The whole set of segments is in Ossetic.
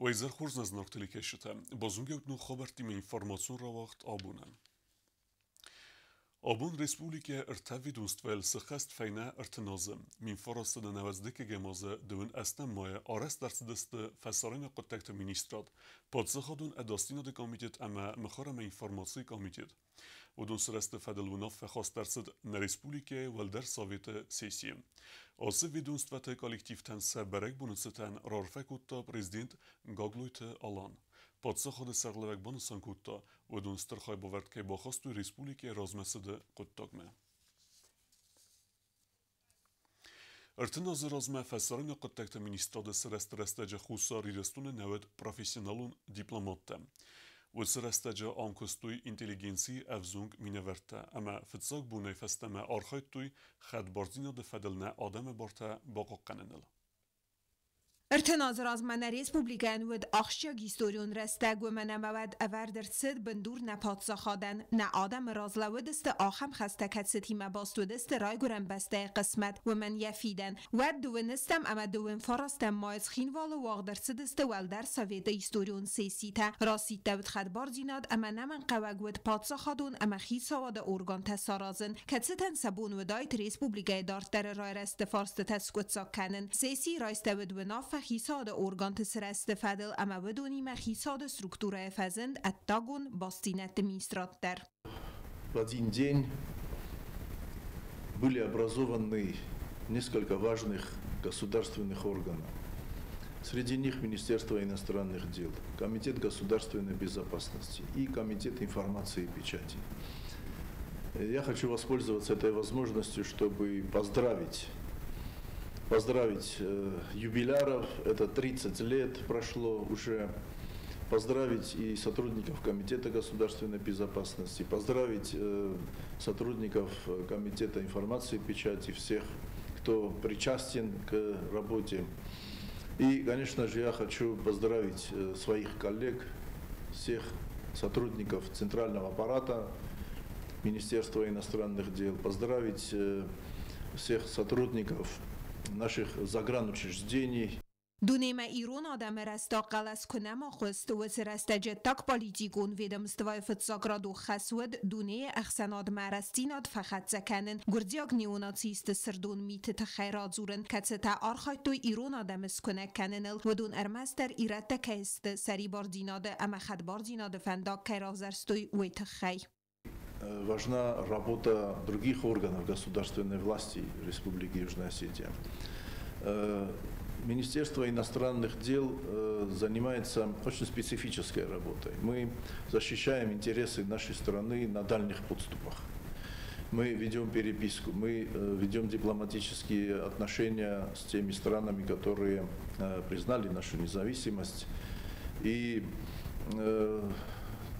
Уӕ изӕр хорз, нӕ зынаргъ телекӕсджытӕ. Базонгӕут ног хабӕрттимӕ информацион рауагъд абонӕн. Абон республикӕ ӕртӕ ведомствӕйыл сыххӕст фӕйнӕ 30 азы. 1991 азы 28 майы арӕзт ӕрцыдысты Фӕсарӕйнаг хъуыддӕгты министрад, Паддзахадон ӕдасдзинады комитет ӕмӕ Мыхуыр ӕмӕ информацийы комитет. Уыдон сырӕзты фӕдыл уынаффӕ хаст ӕрцыд нӕ республикӕйы Уӕлдӕр Советы сессийы. Ацы ведомствӕты коллективтӕн сӕ бӕрӕгбоны цытӕн раарфӕ кодта президент Гаглойты Алан. Паддзахады сӕргълӕууӕг банысан кодта, уыдон стыр хайбавӕрд кӕй бахастой республикӕйы размӕцыды хъуыддагмӕ. 30 азы размӕ Фӕсарӕйнаг хъуыддӕгты министрады сырӕзты рӕстӕджы Хуссар Ирыстоны нӕ уыд профессионалон дипломаттӕ. Уыцы рӕстӕджы ам куыстой интеллигенцийы ӕвзонг минӕвӕрттӕ ӕмӕ фыццаг бонӕй фӕстӕмӕ архайдтой хӕдбардзинады фӕдыл нӕ адӕмы бартӕ бахъахъхъӕныныл. 30 азы размӕ нӕ республикӕйӕн уыд ахсджиаг историон рӕстӕг, уымӕн ӕмӕ уӕд ӕвӕрд ӕрцыд бындур нӕ паддзахадӕн. Нӕ адӕмы раз лӕууыдысты ахӕм хӕстӕ, кӕцытимӕ баст уыдысты райгуырӕн бӕстӕйы хъысмӕт, уымӕн йӕ фидӕн. Уӕд 12 ӕмӕ 29 майы Цхинвалы уагъд ӕрцыдысты Уӕлдӕр Советы историон сесситӕ. Расидтӕуыд хӕдбардзинад ӕмӕ ӕнӕмӕнгхъӕуӕг уыд паддзахадон ӕмӕ хицауады органтӕ саразын, кӕцытӕн сӕ бон уыдаид республикӕйы дарддӕры райрӕзты фарстытӕ скъуыддзаг кӕнын. Сессийы райстӕуыд уынаффӕ хицауады органты сырӕзты фӕдыл ӕмӕ уыдонимӕ хицауады структурӕйы фӕзынд ӕддагон бастдзинӕдты министрад дӕр. В один день были образованы несколько важных государственных органов. Среди них Министерство иностранных дел, Комитет государственной безопасности и Комитет информации и печати. Я хочу воспользоваться этой возможностью, чтобы поздравить юбиляров, это 30 лет прошло уже, поздравить и сотрудников Комитета государственной безопасности, поздравить сотрудников Комитета информации и печати, всех, кто причастен к работе. И, конечно же, я хочу поздравить своих коллег, всех сотрудников Центрального аппарата Министерства иностранных дел, поздравить всех сотрудников наших загранучреждений. Дунемӕ ирон адӕмы рӕстаг хъӕлӕс куы нӕма хъуыст, уыцы рӕстӕджы ӕддагполитикон ведомствойы фыццаградон хӕс уыд дунейы ӕхсӕнадмӕ рӕстдзинад фӕхӕццӕ кӕнын, гуырдзиаг неонацисты сырдон миты тыххӕй радзурын, кӕцытӕ архайдтой ирон адӕмы скуынӕг кӕныныл, уыдон ӕрмӕстдӕр ирӕттӕ кӕй сты, сӕрибардзинады ӕмӕ хӕдбардзинады фӕндаг кӕй равзӕрстой, уый тыххӕй. Важна работа других органов государственной власти Республики Южная Осетия. Министерство иностранных дел занимается очень специфической работой. Мы защищаем интересы нашей страны на дальних подступах. Мы ведем переписку, мы ведем дипломатические отношения с теми странами, которые признали нашу независимость. И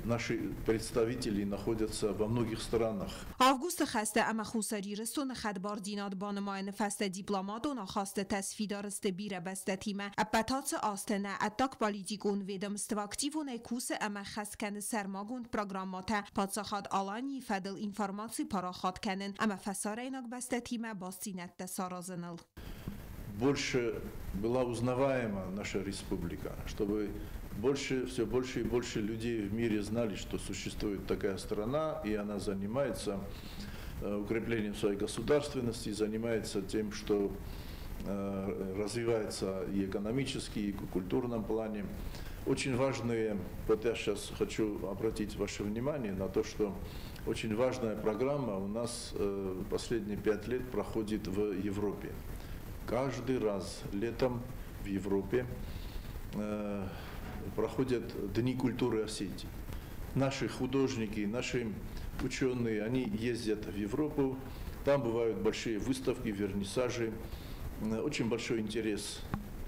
наши представители находятся во многих странах. Августы хӕсты ӕмӕ Хуссар Ирыстоны хӕдбардзинад банымайыны фӕстӕ дипломатон ахастытӕ сфидар сты бирӕ бӕстӕтимӕ. Ӕппӕт ацы азты нӕ ӕддагполитикон ведомство активонӕй кусы ӕмӕ хӕс кӕны сӕрмагонд программӕтӕ Паддзахад Аланийы фӕдыл информаци парахат кӕнын ӕмӕ фӕсарӕйнаг бӕстӕтимӕ бастдзинӕдтӕ саразыныл. Больше была узнаваема наша республика, чтобы все больше и больше людей в мире знали, что существует такая страна, и она занимается укреплением своей государственности, занимается тем, что развивается и экономически, и в культурном плане. Очень важные, вот я сейчас хочу обратить ваше внимание на то, что очень важная программа у нас последние 5 лет проходит в Европе. Каждый раз летом в Европе проходят Дни культуры Осетии. Наши художники, наши ученые, они ездят в Европу, там бывают большие выставки, вернисажи, очень большой интерес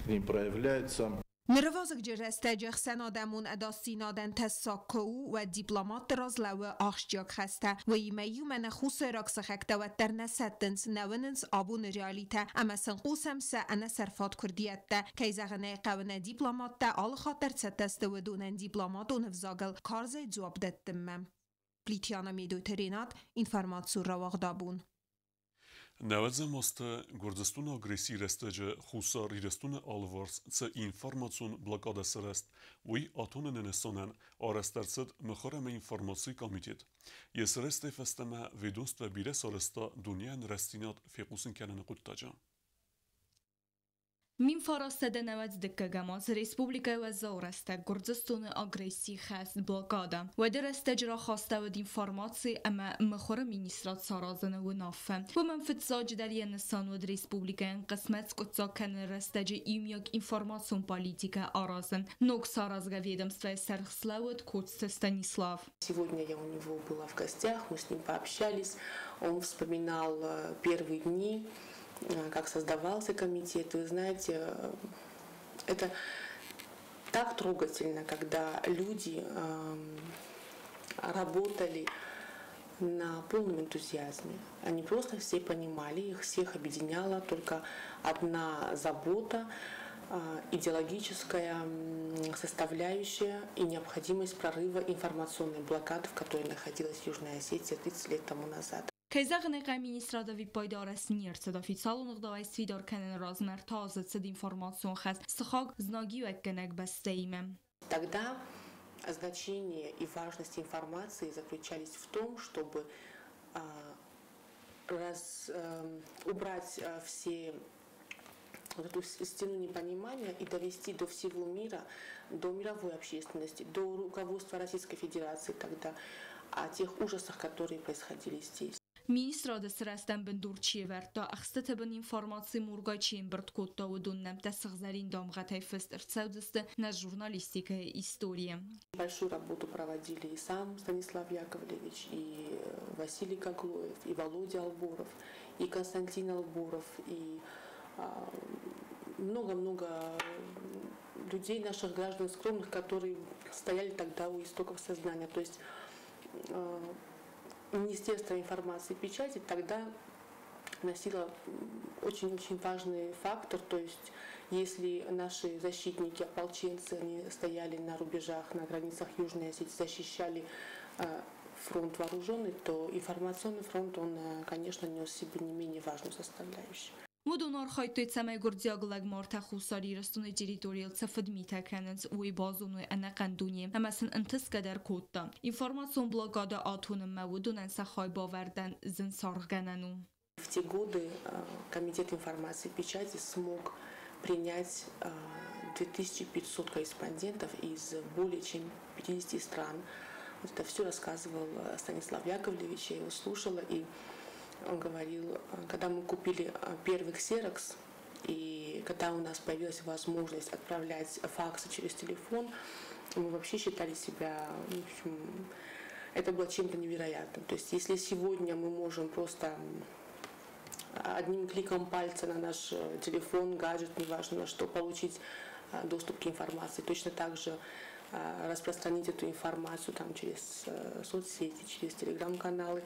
к ним проявляется. Ныры вазыгджын рӕстӕджы ӕхсӕнадӕмон ӕдасдзинадӕн тӕссаг куы у, уӕд дипломатты раз лӕууы ахсджиаг хӕстӕ. Уыимӕ иумӕ нӕ хуссайраг сыхӕгтӕ уӕддӕр нӕ сӕттынц, нӕ уынынц абоны реалитӕ ӕмӕ сын хъусӕм сӕ ӕнӕсӕрфат куырдиӕттӕ. Кӕй зӕгъын ӕй хъӕуы, нӕ дипломаттӕ алы хатт дӕр цӕттӕ сты уыдонӕн дипломатон ӕвзагыл карзӕй дзуапп дӕттынмӕ. Плитиана Медойты Ренат, информацион рауагъд абон. Нӕуӕдзӕм азты Гуырдзыстоны агрессийы рӕстӕджы Хуссар Ирыстоны алыварс цы информацион блокадӕ сырӕзт, уый атоныны нысанӕн арӕзт ӕрцыд Мыхуыр ӕмӕ информацийы комитет. Йӕ сырӕзтӕй фӕстӕмӕ ведомство бирӕ сарӕзта дунейӕн рӕстдзинад фехъусын кӕныны хъуыддаджы. 1992 аз республикӕйы уӕззау рӕстӕг Гуырдзыстоны агрессийы хӕст, блокада. Уӕды рӕстӕджы рахастӕуыд информаци ӕмӕ мыхуыры министрад саразыны уынаффӕ. Уымӕн фыццаджыдӕр йӕ нысан уыд республикӕйӕн хъысмӕт скъуыддзаг кӕныны рӕстӕджы иумиаг информацион политикӕ аразын. Ног саразгӕ ведомствойы сӕргъ слӕууыд Коцты Станислав. Сегодня я у него была в гостях, мы с ним пообщались, он вспоминал первые дни, как создавался комитет. Вы знаете, это так трогательно, когда люди работали на полном энтузиазме. Они просто все понимали, их всех объединяла только одна забота, идеологическая составляющая и необходимость прорыва информационной блокады, в которой находилась Южная Осетия 30 лет тому назад. Кӕй зӕгъын ӕй хъӕуы, министрады ӕвиппайды арӕзт не рцыд, официалон ӕгъдауӕй сфидар кӕныны размӕ 3 азы цыд информацион хӕст сыхаг знагиуӕггӕнӕг бӕстӕимӕ. Тогда значение и важность информации заключались в том, чтобы убрать все вот эту стену непонимания и довести до всего мира, до мировой общественности, до руководства Российской Федерации тогда о тех ужасах, которые происходили здесь. Министрады сырӕзтӕн бындур чи ӕвӕрдта, ӕхстыты бын информаци мургай чи ӕмбырд кодта, уыдон нӕмттӕ сыгъзӕрин дамгъӕтӕй фыст ӕрцӕудзысты нӕ журналистикӕйы историйы. Большую работу проводили и сам Станислав Яковлевич, и Василий Гаглоев, и Володя Алборов, и Константин Алборов, и много-много людей, наших граждан скромных, которые стояли тогда у истоков сознания. То есть Министерство информации и печати тогда носило очень-очень важный фактор, то есть если наши защитники, ополченцы, они стояли на рубежах, на границах Южной Осетии, защищали фронт вооруженный, то информационный фронт, он, конечно, нес в себе не менее важную составляющую. Уыдон архайдтой, цӕмӕй гуырдзиаг лӕгмартӕ Хуссар Ирыстоны территорийыл цы фыдмитӕ кӕнынц, уый базоной ӕнӕхъӕн дуне, ӕмӕ сын ӕнтысгӕ дӕр кодта. Информацион блокадӕ атонынмӕ уыдонӕн сӕ хайбавӕрдӕн зын саргъгӕнӕн у. В те годы Комитет информации и печати смог принять 2500 корреспондентов из более чем 50 стран. Вот это все рассказывал Станислав Яковлевич, я его слушала, и он говорил, когда мы купили первый ксерокс, и когда у нас появилась возможность отправлять факсы через телефон, мы вообще считали себя, в общем, это было чем-то невероятным. То есть если сегодня мы можем просто одним кликом пальца на наш телефон, гаджет, неважно на что, получить доступ к информации, точно так же распространить эту информацию там, через соцсети, через телеграм-каналы,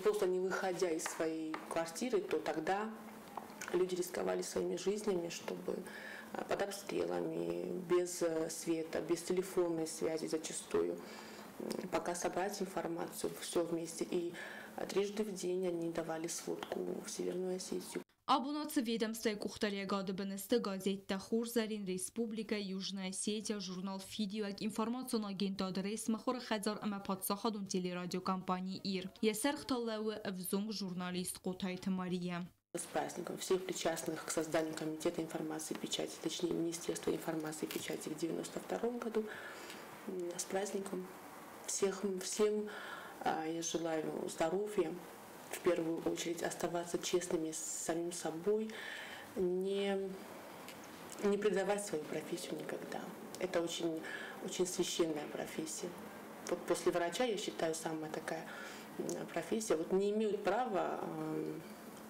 просто не выходя из своей квартиры, то тогда люди рисковали своими жизнями, чтобы под обстрелами, без света, без телефонной связи зачастую, пока собрать информацию, все вместе. И трижды в день они давали сводку в Северную Осетию. Абон ацы ведомствойы къухдариуӕгады бын сты газеттӕ «Хурзӕрин», «Республикӕ», «Южная Осетия», журнал «Фидиуӕг», информацион агентад «Рес», мыхуыры хӕдзар ӕмӕ паддзахадон телерадиокомпани «Ир». Йӕ сӕргъ та лӕууы ӕвзонг журналист Хъотайты Мария. С праздником всех причастных к созданию Комитета информации и печати, точнее Министерства информации и печати в 1992 году. С праздником всех, всем я желаю здоровья, в первую очередь оставаться честными с самим собой, не предавать свою профессию никогда. Это очень, очень священная профессия. Вот после врача, я считаю, самая такая профессия. Вот не имеют права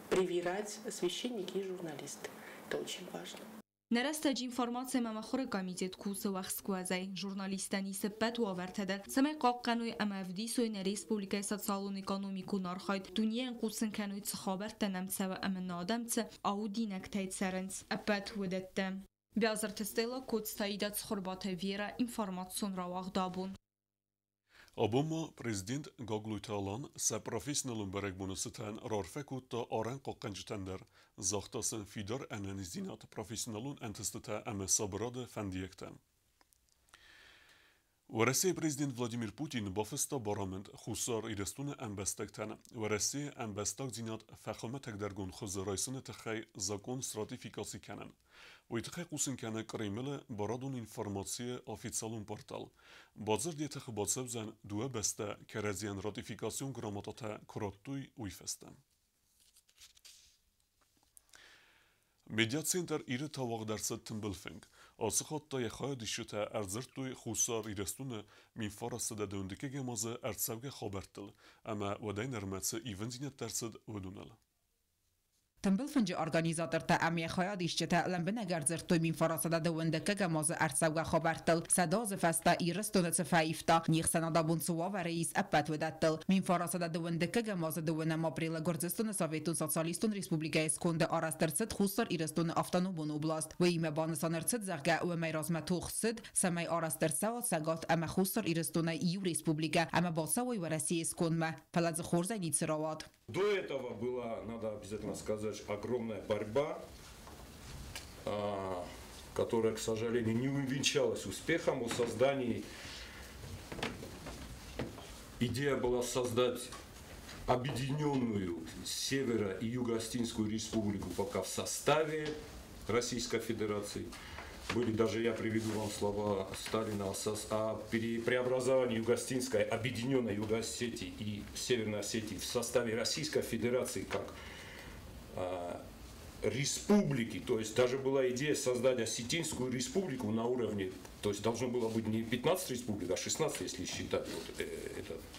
привирать священники и журналисты. Это очень важно. Нӕ рӕстӕджы информаци ӕмӕ мыхуыры комитет кусы уӕхскуӕзӕй. Журналисттӕн ис ӕппӕт уавӕртӕ дӕр, цӕмӕй хъахъхъӕной ӕмӕ ӕвдисой нӕ республикӕйы социалон-экономикон архайд, дунейӕн хъусын кӕной, цы хабӕрттӕ нӕм цӕуы ӕмӕ нӕ адӕм цы аудинӕгтӕй цӕрынц, ӕппӕт уыдӕттӕ. Биазырты Стелла, Коцты Аида, Цхуырбаты Вера, информацион рауагъд «Абон». Абон президент Гаглойты Алан сӕ профессионалон бӕрӕгбоны цытӕн раарфӕ кодта арӕнхъахъхъӕнджытӕн дӕр, загъта сын фидар ӕнӕниздзинад, профессионалон ӕнтыстытӕ ӕмӕ сабырады фӕндиӕгтӕ. Уӕрӕсейы президент Владимир Путин бафыста барамынд Хуссар Ирыстоны ӕмбӕстӕгтӕн Уӕрӕсейы ӕмбӕстагдзинад фӕхуымӕтӕгдӕргонд хуызы райсыны тыххӕй закъон сратификаци кӕнын. Уый тыххӕй хъусын кӕны Кремлы барадон информацийы официалон портал. Бадзырд йӕ тыхы бацӕудзӕн дыууӕ бӕстӕ кӕрӕдзийӕн ратификацион грамотатӕ куы радтой, уый фӕстӕ. Медиацентр Иры тауагъд ӕрцыд тымбыл фынг. Ацы хатт та йӕ хайадисджытӕ ӕрдзырдтой Хуссар Ирыстоны 1912 азы ӕрцӕугӕ хабӕрттыл ӕмӕ уӕдӕй нырмӕ цы ивындзинӕдтӕ ӕрцыд, уыдоныл. Тымбыл фынджы организатортӕ ӕмӕ хайадисджытӕ лӕмбынӕг ӕрдзырдтой 1912 азы ӕрцӕугӕ хабӕрттыл, 100 азы фӕстӕ Ирыстоны цы фӕивта, не хсӕнад абон цы уавӕры ис, ӕппӕт уыдӕттыл. 1912 азы 2 апрелы Гуырдзыстоны Советон Социалистон Республикӕйы сконды арӕзт ӕрцыд Хуссар Ирыстоны автономон област. Уыимӕ банысан ӕрцыд, зӕгъгӕ, уымӕй размӕ тох цыд, цӕмӕй арӕзт ӕрцӕуа Цӕгат ӕмӕ Хуссар Ирыстонӕй иу республикӕ ӕмӕ бацӕуой Уӕрӕсейы скондмӕ, фӕлӕ дзы хорзӕй ницы рауад. До этого была, надо обязательно сказать, огромная борьба, которая, к сожалению, не увенчалась успехом о создании. Идея была создать объединенную Северо- и Юго-Осетинскую республику пока в составе Российской Федерации. Были даже, я приведу вам слова Сталина о преобразовании Юго-Осетинской, объединенной Юго-Осетии и Северной Осетии в составе Российской Федерации как республики. То есть даже была идея создать Осетинскую республику на уровне, то есть должно было быть не 15 республик, а 16, если считать вот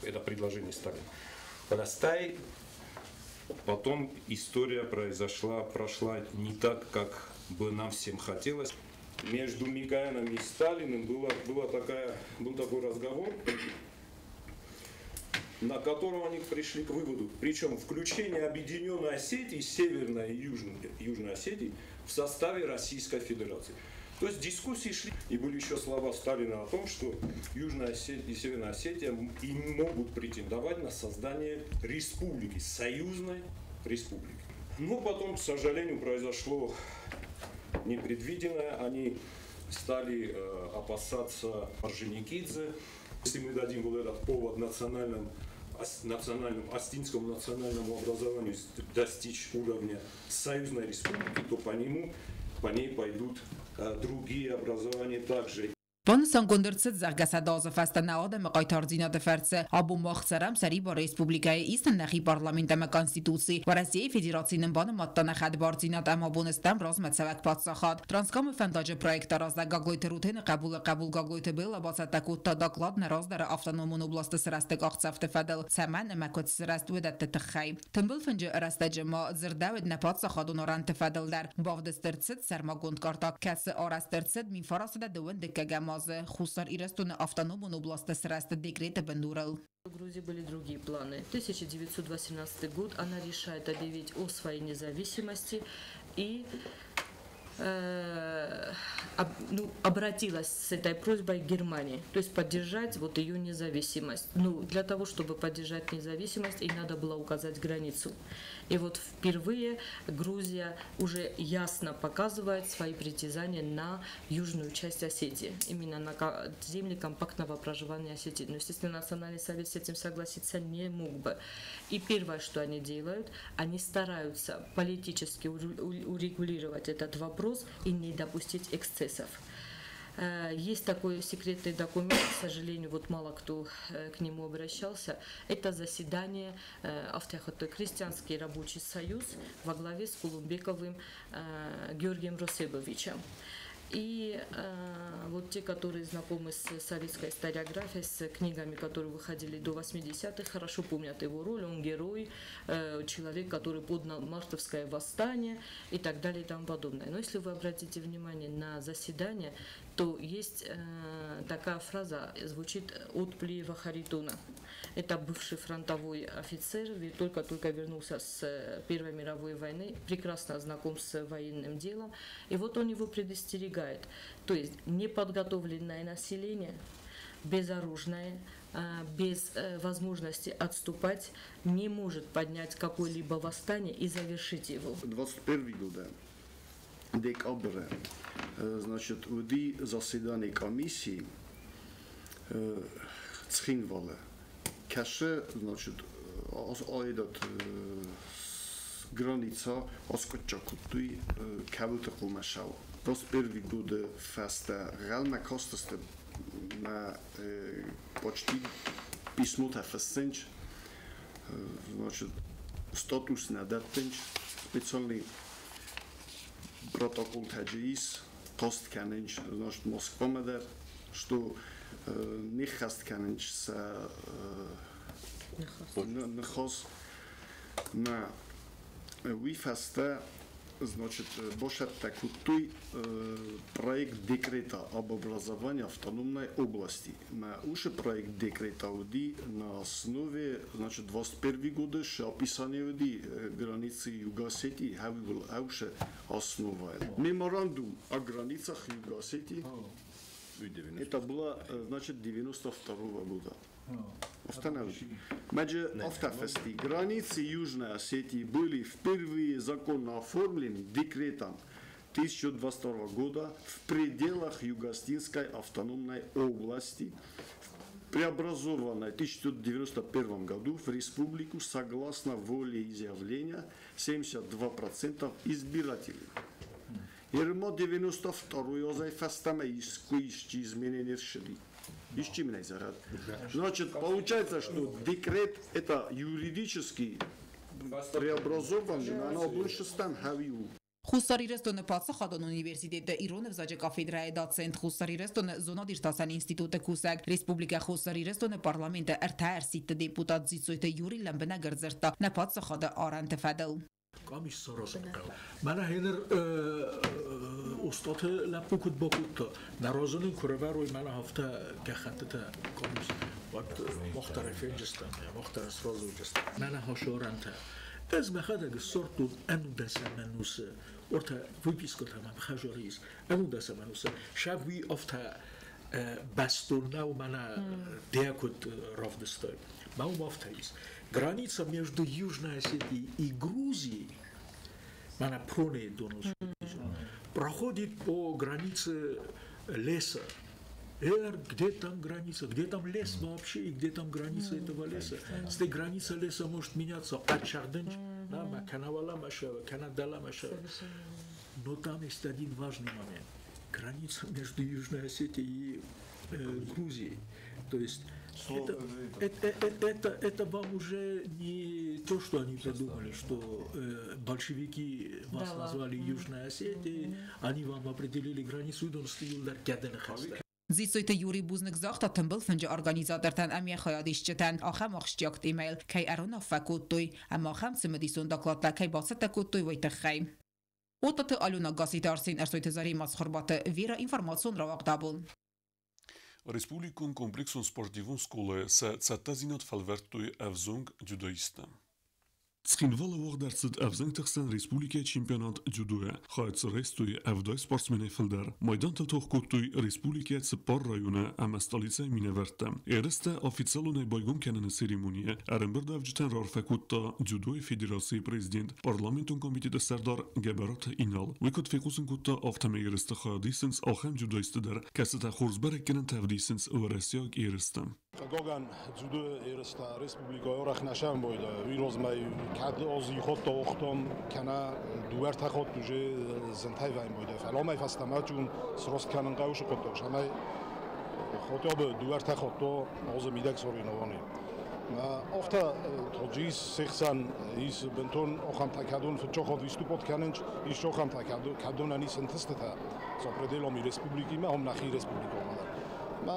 это предложение Сталина. Растай, потом история прошла не так, как бы нам всем хотелось. Между Микояном и Сталиным был такой разговор, на котором они пришли к выводу, причем включение объединенной Осетии, Северной и Южной Осетии в составе Российской Федерации. То есть дискуссии шли, и были еще слова Сталина о том, что Южная Осетия и Северная Осетия и могут претендовать на создание республики, союзной республики. Но потом, к сожалению, произошло непредвиденное. Они стали опасаться Орджоникидзе. Если мы дадим вот этот повод национальному осетинскому национальному образованию достичь уровня союзной республики, то по ней пойдут другие образования также. Банысангонд ӕрцыд, зӕгъгӕ, 100 азы фӕстӕ нӕ адӕмы хъайтардзинады фӕрцы абон мах цӕрӕм сӕрибар республикӕйы, ис нын нӕхи парламент ӕмӕ конституци. Уӕрӕсейы Федераци нын банымадта нӕ хӕдбардзинад ӕмӕ абон стӕм размӕцӕуӕг паддзахад. Транскамы фӕндаджы проект аразӕг Гаглойты Рутены хъӕбулы хъӕбул Гаглойты Белла бацӕттӕ кодта доклад нӕ раздӕры автономон областы сырӕзты къахдзӕфты фӕдыл, цӕмӕн ӕмӕ куыд сырӕзт, уыдӕтты тыххӕй. Тымбыл фынджы рӕстӕджы ма дзырдӕуыд нӕ паддзахадон арӕнты фӕдыл дӕр. Бавдыст ӕрцыд сӕрмагонд карта, кӕцы арӕзт ӕрцыд 1912 азы Хуссар Ирыстоны автономон областы сырӕзты декреты бындурыл. У Грузии были другие планы. 1918 год она решает объявить о своей независимости и обратилась с этой просьбой к Германии, то есть поддержать вот ее независимость. Ну, для того, чтобы поддержать независимость, ей надо было указать границу. И вот впервые Грузия уже ясно показывает свои притязания на южную часть Осетии, именно на земли компактного проживания Осетии. Но, естественно, Национальный совет с этим согласиться не мог бы. И первое, что они делают, они стараются политически урегулировать этот вопрос и не допустить эксцессов. Есть такой секретный документ, к сожалению, вот мало кто к нему обращался. Это заседание Крестьянский рабочий союз во главе с Кулумбековым Георгием Росебовичем. И вот те, которые знакомы с советской историографией, с книгами, которые выходили до 80-х, хорошо помнят его роль. Он герой, человек, который поднял мартовское восстание и так далее и тому подобное. Но если вы обратите внимание на заседание, то есть такая фраза, звучит от Плиева Харитона. Это бывший фронтовой офицер, только-только вернулся с Первой мировой войны, прекрасно знаком с военным делом. И вот он его предостерегает. То есть неподготовленное население Безоружная, без возможности отступать, не может поднять какое-либо восстание и завершить его. 21 года, декабря, значит, уди заседание комиссии Цхинвала. Каше, значит, этот граница оскотчакутуй кавелта хумашау. 21 года феста реально костасте на почти письмо тафасенч, значит, статус на даттенч, специальный протокол таджиис, кост каненч, значит, Москва мадар, что не хаст каненч са нахос на вифаста, значит, бошат такой проект декрета об образовании автономной области. На уже проект декрета уди на основе, значит, 21 года описание уди границы Юго-Осетии, хавуше основа. Меморандум о границах Юго-Осетии, это было, значит, 92 года. Автофести. Границы Южной Осетии были впервые законно оформлены декретом 1022 года в пределах Юго-Осетинской автономной области, преобразованной в 1991 году в республику согласно волеизъявления 72% избирателей. Ерма 92 озай фастама изменения шли. Значит, получается, что декрет это юридически преобразованный, но больше стан хавиу. Хуссар Ирыстоны паддзахадон университеты ирон ӕвзаджы кафедрӕйы доцент Хуссар Ирыстоны зонад-иртасӕн институты кусӕг Республикӕ Хуссар Ирыстоны парламенты ӕртӕ ӕрсидты депутат Дзиццойты Юри лӕмбынӕг ӕрдзырдта нӕ паддзахады арӕнты фӕдыл. Къамис саразын хъӕуы. Мӕнӕ хеныр устаты лӕппу куыд бакодта, нӕ разы нын куы рӕвӕрой мӕнӕ афтӕ гӕххӕттытӕ къамис, уӕд мах дӕр фенджыстӕм, мах дӕр сразы уыдзыстӕм. Мӕнӕ хасарӕнтӕ. Ӕз мӕхӕдӕг ссардтон ӕнудӕсӕм ӕнусы, ортӕ выпискӕтӕ мӕм хӕдзары ис, ӕнудӕсӕм ӕнусы, сӕ уый афтӕ бӕстон нӕу мӕнӕ дӕ куыд равдыстай. Мӕ уым афтӕ ис. Граница между Южной Осетией и Грузией, она проходит по границе леса. Где там граница, где там лес вообще, и где там граница этого леса? С этой границы леса может меняться от Чардынч, но там есть один важный момент. Граница между Южной Осетией и Грузией. То есть это вам уже не то, что они придумали, что большевики вас назвали Южной Осетией, они вам определили границу, и он стоял Дзиццойты Юри бузныг загъта тымбыл фынджы организатортӕн ӕмӕ йӕ хайадисджытӕн ахӕм ахсджиаг темӕйыл кӕй ӕруынаффӕ кодтой ӕмӕ ахӕм цымыдисон докладтӕ кӕй бацӕттӕ кодтой, уый тыххӕй. Отаты Алена, Гасситы Арсен, Ӕрсойты Заремӕ, Цхуырбаты Вера, информацион рауагъдабон. Республикон комплексон спортивон скъолайы сӕ цӕттӕдзинад фӕлвӕрдтой ӕвзонг дзюдоисттӕ. Цхинвалы уагъд ӕрцыд ӕвзӕнгты хсӕн республикӕйы чемпионат дзюдойӕ. Хайад дзы райстой 70 спортсменӕй фылдӕр. Майдантыл тох кодтой республикӕйы 4 районы ӕмӕ столицӕйы минӕвӕрттӕ. Ерыстӕ официалонӕй байгом кӕныны церемонийы ӕрӕмбырдуӕвджытӕн раарфӕ кодта дзюдойы федерацийы президент, парламентон комитеты сӕрдар Гӕбӕраты Инал. Уый куыд фехъусын кодта, афтӕмӕй ерысты хайад исынц ахӕм дзюдоисттӕ дӕр, кӕцытӕ хорз бӕрӕггӕнӕнтӕ ӕвдисынц уӕрӕсейаг ерысты. Хъыгагӕн, дзюдойы ерыстӕ республикӕйы арӕх нӕ сӕмбӕлы. Уый размӕ кӕд ӕз иу хатт ауагътам, кӕнӕ дыууӕ-ӕртӕ хатты уже зынтӕй вӕййы. Фӕлӕ амӕй фӕстӕмӕ чун сраст кӕнын хъӕуы уыцы хъуыддаг, цӕмӕй хотя бы дыууӕ-ӕртӕ хатты азы мидӕг соревновани. Афтӕ тоджы ис се хсӕн ис бынтон ахӕмтӕ, кӕдон фыццаг хатт выступать кӕнынц, ис ахӕмтӕ, кӕдонӕн ис ӕнтыстытӕ за пределами республикимӕ, ам нӕхи республикӕмӕ дӕр. Мӕ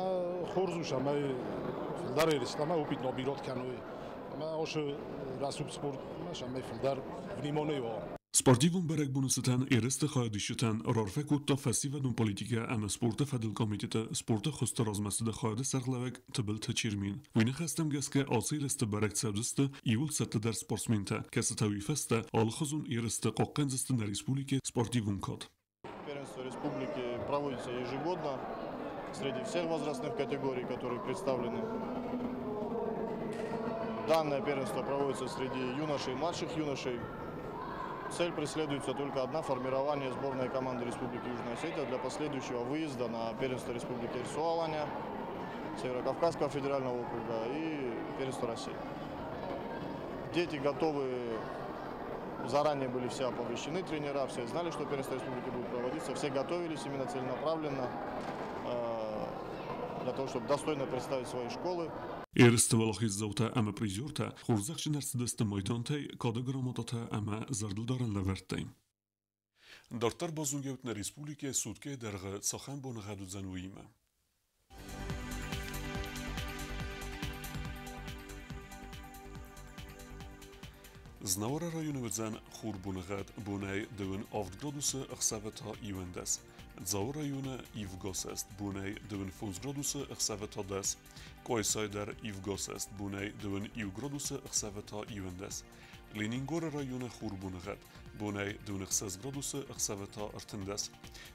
хорз у, цӕмӕй фылдӕр ерыстӕ ӕмӕ опыт набират кӕной. Ӕмӕ ацы рӕсугъд спорт цӕмӕй фылдӕр внимание уа. Спортивон бӕрӕгбоны цытӕн ерысты хайадисджытӕн раарфӕ кодта фӕсивӕдон политикӕ ӕмӕ спорты фӕдыл комитеты спорты хуызты размӕцыды хайады сӕргълӕууӕг Тыбылты Чермен. Уый ныхӕстӕм гӕсгӕ ацы ерысты бӕрӕг цӕудзысты иууыл цӕттӕдӕр спортсментӕ, кӕцытӕ уый фӕстӕ алыхуызон ерысты хъахъхъӕндзысты нӕ республикӕйы спортивон кад. Первенство республики проводится ежегодно. среди всех возрастных категорий, которые представлены. Данное первенство проводится среди юношей и младших юношей. Цель преследуется только одна – формирование сборной команды Республики Южная Осетия для последующего выезда на первенство Республики РСУ-Алания, Северокавказского федерального округа и первенство России. Дети готовы, заранее были все оповещены, тренера, все знали, что первенство республики будет проводиться, все готовились именно целенаправленно для того, чтобы достойно представить свои школы. Ерысты уӕлахиздзаутӕ ӕмӕ призертӕ хорзӕхджын ӕрцыдысты майдантӕй, кады грамотатӕ ӕмӕ зӕрдылдарӕн лӕвӕрттӕй. Дарддӕр базонгӕ ут нӕ республикӕйы суткӕйы дӕргъы цахӕм боныгъӕд уыдзӕн, уыимӕ. Знауыры районы уыдзӕн хурбоныгъӕд, бонӕй 27 градусы, ӕхсӕвы та 11. Дзауы районы ивгӕ сӕст, бонӕй 25 градусы, ӕхсӕвы та 10. Къуайсайы дӕр ивгӕ сӕст, бонӕй 21 градусы, ӕхсӕвы та 11. Ленингоры районы хурбоныгъӕд, бонӕй 26 градусы, ӕхсӕвы та 13.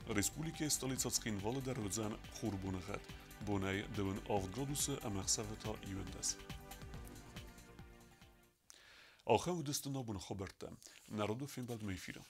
Республикӕйы столицӕ Цхинвалы дӕр уыдзӕн хурбоныгъӕд, бонӕй 27 градусы ӕмӕ ӕхсӕвы та 11. Ахӕм уыдысты нӕ абоны хабӕрттӕ. Народы фембӕлдмӕ эфиры.